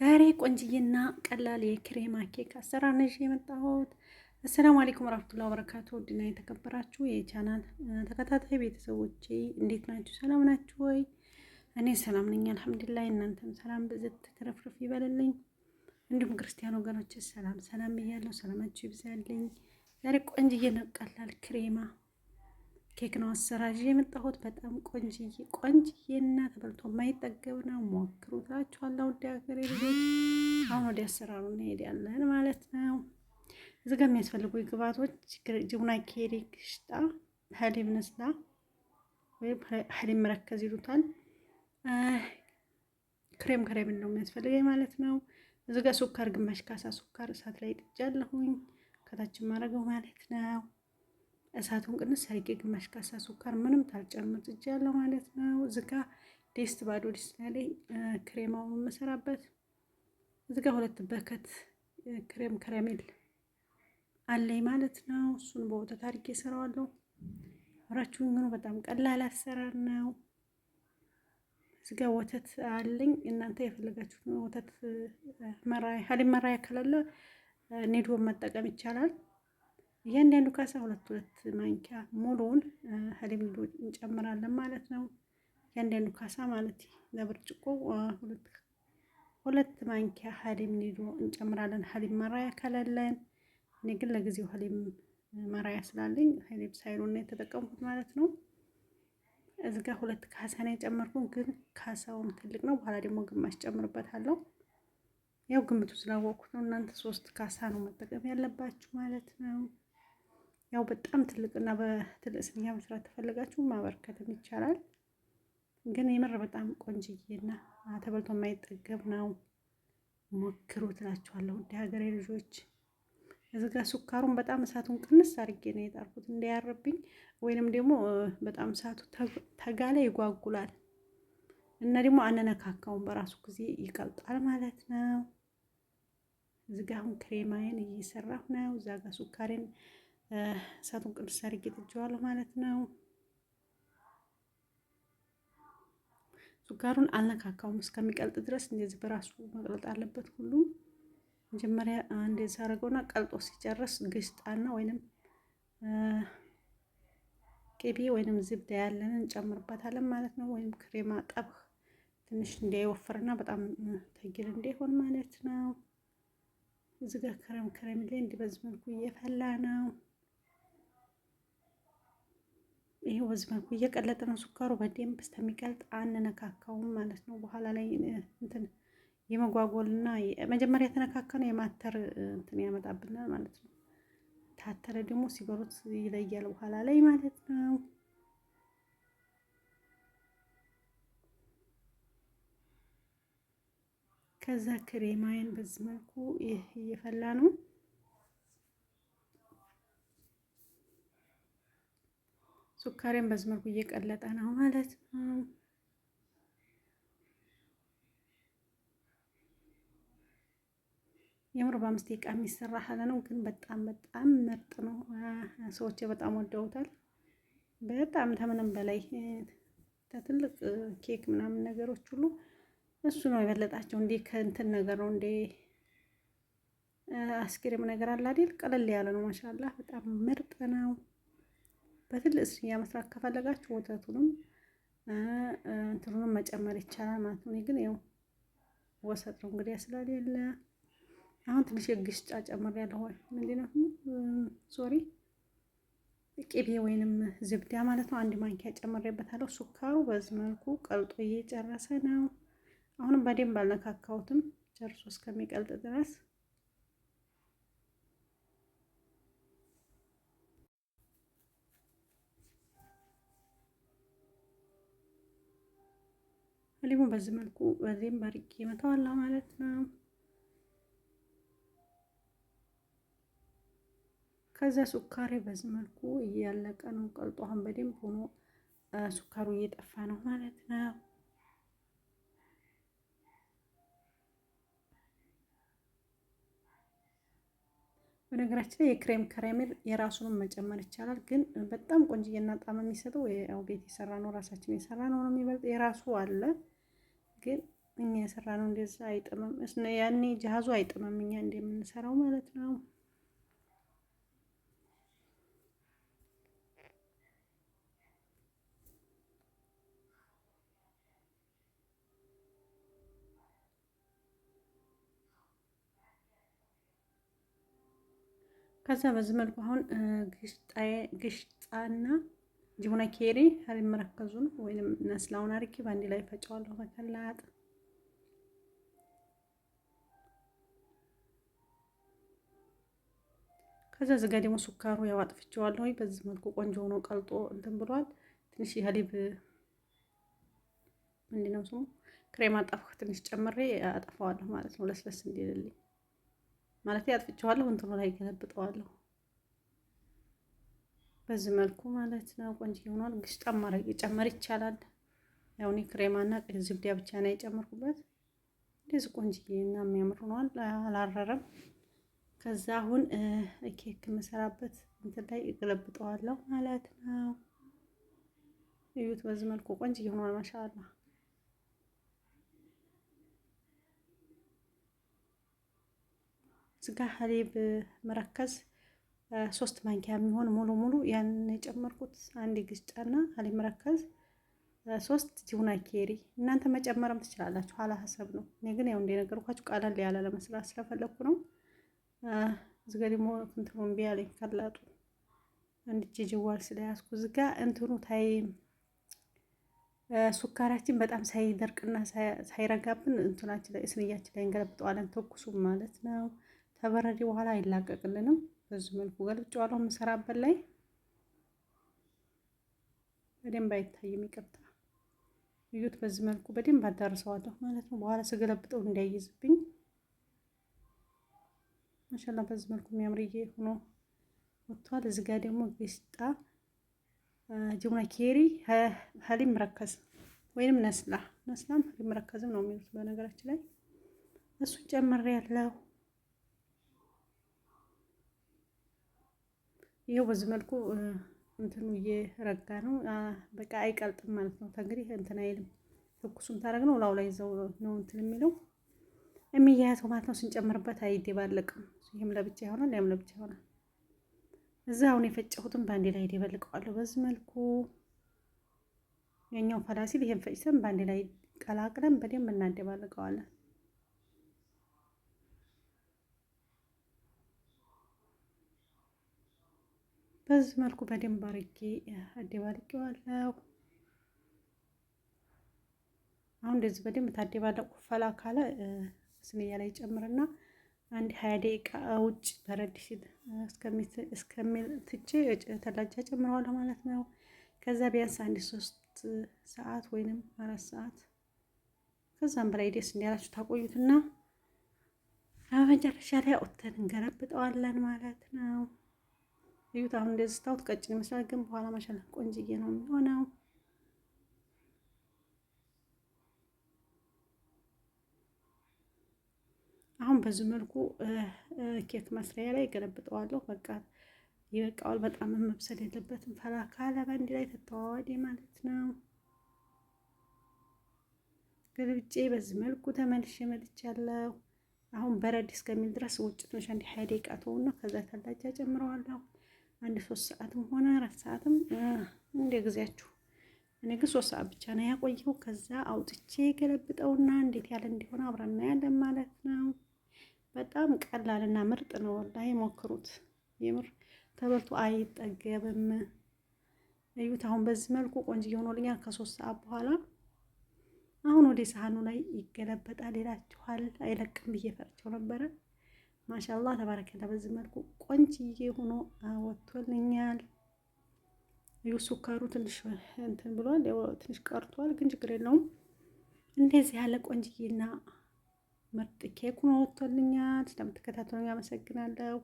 ዛሬ ቆንጅዬና ቀላል የክሬማ ኬክ አሰራር ነው ይዤ የመጣሁት። السلام عليكم ورحمة الله وبركاته። ውድና የተከበራችሁ የቻናል ተከታታይ ቤተሰቦቼ እንዴት ናችሁ? ሰላም ናችሁ ወይ? እኔ ሰላም ነኝ الحمد لله። እናንተም ሰላም ብዝት ትረፍርፍ ይበልልኝ። እንዲሁም ክርስቲያን ወገኖች ሰላም ሰላም ብያለሁ። ሰላማችሁ ይብዛልኝ። ዛሬ ቆንጅዬና ቀላል ክሬማ ኬክ ነው አሰራር ይዤ የመጣሁት። በጣም ቆንጅዬ ቆንጅዬና ተበልቶ የማይጠገብ ነው። ሞክሩት እላችኋለሁ ውድ ሀገሬ ልጆች። አሁን ወደ አሰራሩ እንሄዳለን ማለት ነው። እዚህ ጋር የሚያስፈልጉ ግብአቶች جبنة ኬሪ፣ قشطة፣ حليب ነስላ ወይም حليب مركز ይሉታል። ክሬም ክሬም ነው የሚያስፈልገኝ ማለት ነው። እዚህ ጋር سكر፣ ግማሽ ካሳ سكر እሳት ላይ ጥጃለሁኝ ከታች ማድረገው ማለት ነው። እሳቱን ቅንስ አድርጌ ግማሽ ካሳ سكر ምንም ታልጨምር ጥጃለሁ ማለት ነው። እዚህ ጋ ድስት ባዶ ድስት ላይ ክሬማውን የምሰራበት እዚህ ጋ ሁለት packet ክሬም caramel አለኝ ማለት ነው። እሱን በወተት አድርጌ እሰራዋለሁ። አብራችሁኝ ሁኑ። በጣም ቀላል አሰራር ነው። እዚህ ጋ ወተት አለኝ። እናንተ የፈለጋችሁት ወተት መራያ حليب መራያ ከሌለ ኒዶ መጠቀም ይቻላል። እያንዳንዱ ካሳ ሁለት ሁለት ማንኪያ ሙሉውን حليب ኒዶ እንጨምራለን ማለት ነው። እያንዳንዱ ካሳ ማለት ለብርጭቆ ሁለት ሁለት ማንኪያ حليب ኒዶ እንጨምራለን። حليب መራያ ከሌለን፣ እኔ ግን ለጊዜው حليب መራያ ስላለኝ حليب ሳይሉን ነው የተጠቀምኩት ማለት ነው። እዚህ ጋር ሁለት ካሳ ነው የጨመርኩት፣ ግን ካሳውም ትልቅ ነው። በኋላ ደግሞ ግማሽ ጨምርበታለሁ። ያው ግምቱ ስላወቅኩት ነው። እናንተ ሶስት ካሳ ነው መጠቀም ያለባችሁ ማለት ነው። ያው በጣም ትልቅና በትልቅ ስኒያ መስራት ተፈልጋችሁ ማበርከትም ይቻላል። ግን የምር በጣም ቆንጅዬና ተበልቶ የማይጠገብ ነው። ሞክሩ ትላችኋለሁ ውድ ሀገሬ ልጆች። እዚህ ጋር ሱካሩን በጣም እሳቱን ቅንስ አድርጌ ነው የጣርኩት እንዳያርብኝ፣ ወይንም ደግሞ በጣም እሳቱ ተጋለ ይጓጉላል እና ደግሞ አንነካካውን በራሱ ጊዜ ይቀልጣል ማለት ነው። እዚህ ጋር አሁን ክሬማዬን እየሰራሁ ነው። እዛ ጋር ሱካሬን እሳቱን ቅንስ አድርጌ ጥጄዋለሁ ማለት ነው። ሱካሩን አልነካካውም እስከሚቀልጥ ድረስ እንደዚህ በራሱ መቅለጥ አለበት። ሁሉም መጀመሪያ እንደዚህ አደረገውና ቀልጦ ሲጨርስ ግሽጣና ወይንም ቅቤ ወይንም ዝብዳ ያለንን እንጨምርበታለን ማለት ነው። ወይም ክሬማ ጠብህ ትንሽ እንዳይወፍርና በጣም ተጊል እንዳይሆን ማለት ነው። እዚህ ጋር ክሬም ክሬም ላይ እንዲህ በዚህ መልኩ እየፈላ ነው። ይሄው በዚህ መልኩ እየቀለጠ ነው። ሱካሩ በደንብ እስከሚቀልጥ አንነካካውም ማለት ነው። በኋላ ላይ እንትን የመጓጎልና መጀመሪያ የተነካከነው የማተር እንትን ያመጣብናል ማለት ነው። ታተረ ደግሞ ሲበሉት ይለያል በኋላ ላይ ማለት ነው። ከዛ ክሬማይን በዚህ መልኩ ይህ እየፈላ ነው። ሱካሬን በዚህ መልኩ እየቀለጠ ነው ማለት ነው። የምር በአምስት ደቂቃ የሚሰራ ሀለ ነው፣ ግን በጣም በጣም ምርጥ ነው። ሰዎች በጣም ወደውታል። በጣም ከምንም በላይ ከትልቅ ኬክ ምናምን ነገሮች ሁሉ እሱ ነው የበለጣቸው። እንዴ ከእንትን ነገር ነው እንዴ አስክሬም ነገር አለ አይደል? ቀለል ያለ ነው። ማሻአላህ በጣም ምርጥ ነው። በትልቅ ስኒያ መስራት ከፈለጋችሁ ወተቱንም እንትኑንም መጨመር ይቻላል ማለት ነው። ግን ያው ወሰጥ ነው እንግዲህ ስለሌለ አሁን ትንሽ የግሽጫ ጨምሬያለሁ። ወይ ምንድን ነው ሶሪ ቅቤ ወይንም ዝብዳ ማለት ነው። አንድ ማንኪያ ጨምሬበታለሁ። ሱካሩ በዚህ መልኩ ቀልጦ እየጨረሰ ነው። አሁንም በደንብ አልነካካሁትም ጨርሶ እስከሚቀልጥ ድረስ ሊሙን በዚህ መልኩ በዚህም አድርጌ መተዋለሁ ማለት ነው። ከዛ ሱካሬ በዚህ መልኩ እያለቀ ነው። ቀልጦ አሁን በደንብ ሆኖ ሱካሩ እየጠፋ ነው ማለት ነው። በነገራችን ላይ የክሬም caramel የራሱንም መጨመር ይቻላል። ግን በጣም ቆንጅዬና ጣዕም የሚሰጠው ያው ቤት የሰራ ነው ራሳችን የሰራ ነው ነው የሚበልጥ የራሱ አለ። ግን እኛ የሰራነው እንደዛ አይጥምም። ያኔ ጃሃዙ አይጥምም እኛ እንደምንሰራው ማለት ነው። ከዛ በዚህ መልኩ አሁን ግሽጣና جبنة ኬሪ حليب مركز ኡን ወይንም ነስላውን አርጌ በአንድ ላይ ፈጨዋለሁ በ خلاط። ከዛ እዚህ ጋር ደግሞ سكر ኡ ያው አጥፍቼዋለሁ። በዚህ መልኩ ቆንጆ ሆኖ ቀልጦ እንትን ብሏል። ትንሽ የ حليب ምንድን ነው ስሙ كريمة طبخ ትንሽ ጨምሬ አጠፋዋለሁ ማለት ነው፣ ለስለስ እንዲልልኝ ማለት አጥፍቼዋለሁ። እንትኑ ላይ ገለብጠዋለሁ በዚህ መልኩ ማለት ነው። ቆንጆ ሆኗል። قشطة ማድረግ ጨመር ይቻላል። ያው እኔ ክሬማና زبدة ብቻ ነው የጨመርኩበት። እንደዚህ ቆንጅዬ እና የሚያምር ሆኗል። አላረረም። ከዛ አሁን ኬክ የምሰራበት እንትን ላይ እገለብጠዋለሁ ማለት ነው። እዩት፣ በዚህ መልኩ ቆንጅዬ ሆኗል። ما شاء الله። ስጋ حليب مركز 3 ማንኪያ የሚሆን ሙሉ ሙሉ ያን የጨመርኩት አንድ قشطة ና حليب مركز 3 جبنة ኬሪ። እናንተ መጨመርም ትችላላችሁ፣ على حسب ነው። እኔ ግን ያው እንደነገርኳችሁ ቀለል ያለ ለመስራት ስለፈለኩ ነው። እዚህ ጋ ደግሞ እንትኑ እምቢ አለኝ خلاط ኡ አንድ እጄ جوال ስለያዝኩ እዚህ ጋ እንትኑ ታይ سكر ኣችን በጣም ሳይደርቅና ሳይረጋብን እንትናችን ላይ صينية ኣችን ላይ እንገለብጠዋለን። ተኩሱ ማለት ነው። ተበረደ በኋላ አይላቀቅልንም። በዚህ መልኩ ገልብጨዋለሁ። የምሰራበት ላይ በደንብ አይታይም፣ ይቅርታ። እዩት። በዚህ መልኩ በደንብ አዳርሰዋለሁ ማለት ነው። በኋላ ስገለብጠው እንዳይይዝብኝ ما شاء الله። በዚህ መልኩ የሚያምርዬ ሆኖ ወጥቷል። እዚህ ጋር ደግሞ قشطة جبنة ኬሪ حليب مركز ወይንም ነስላ ነስላም حليب مركز ም ነው የሚሉት በነገራችን ላይ እሱን ጨምሬያለሁ። ይኸው በዚህ መልኩ እንትኑ እየረጋ ነው። በቃ አይቀልጥም ማለት ነው። እንግዲህ እንትን አይልም። ትኩሱም ታደርግ ነው ላው ላይ ይዘው ነው እንትን የሚለው የሚያያዘው ማለት ነው። ስንጨምርበት አይደባለቅም። ይህም ለብቻ ይሆናል፣ ያም ለብቻ ይሆናል። እዛ አሁን የፈጨሁትን በአንዴ ላይ ደበልቀዋለሁ። በዚህ መልኩ የኛው ፈላሲል ይሄን ፈጭተን በአንዴ ላይ ቀላቅለን በደንብ እናደባልቀዋለን። በዚህ መልኩ በደንብ አድርጌ አደባልቄዋለሁ። አሁን እንደዚህ በደንብ ታደባለቁ ፈላ ካለ ስንያ ላይ ጨምርና አንድ 20 ደቂቃ ውጭ በረድ ሲል እስከሚል ትቼ ተላጃ ጨምረዋለሁ ማለት ነው። ከዛ ቢያንስ አንድ 3 ሰዓት ወይንም 4 ሰዓት ከዛም በላይ ደስ እንዲያላችሁ ታቆዩትና በመጨረሻ ላይ አውጥተን እንገለብጠዋለን ማለት ነው። እዩት። አሁን እንደዚህ ስታዩት ቀጭን ይመስላል፣ ግን በኋላ ማሻላ ቆንጅዬ ነው የሚሆነው። አሁን በዚህ መልኩ ኬክ መስሪያ ላይ ገለብጠዋለሁ። በቃ ይበቃዋል። በጣም መብሰል የለበትም። ፈላ ካለ በአንድ ላይ ተተዋዋዴ ማለት ነው። ገልብጬ በዚህ መልኩ ተመልሼ መጥቻለሁ። አሁን በረድ እስከሚል ድረስ ውጭ ትንሽ አንድ 20 ደቂቃ ተውና ከዛ ተላጃ ጨምረዋለሁ። አንድ 3 ሰዓትም ሆነ 4 ሰዓትም እንደ ጊዜያችሁ። እኔ ግን 3 ሰዓት ብቻ ነው ያቆየው። ከዛ አውጥቼ ገለብጠውና እንዴት ያለ እንዲሆነ አብረን እናያለን ማለት ነው። በጣም ቀላልና ምርጥ ነው። ወላሂ ሞክሩት። የምር ተበልቶ አይጠገብም። እዩት። አሁን በዚህ መልኩ ቆንጆ ሆኖልኛል። ከ3 ሰዓት በኋላ አሁን ወደ ሳህኑ ላይ ይገለበጣል ይላችኋል። አይለቅም ብዬ ፈርቼው ነበረ። ማሻአላህ ተባረከላ። በዚህ መልኩ ቆንጅዬ ሆኖ ወጥቶልኛል። እዩ ሱካሩ ትንሽ እንትን ብሏል፣ ያው ትንሽ ቀርቷል፣ ግን ችግር የለውም። እንደዚህ ያለ ቆንጅዬና ምርጥ ኬክ ሆኖ ወጥቶልኛል። ስለምትከታተሉኝ አመሰግናለሁ።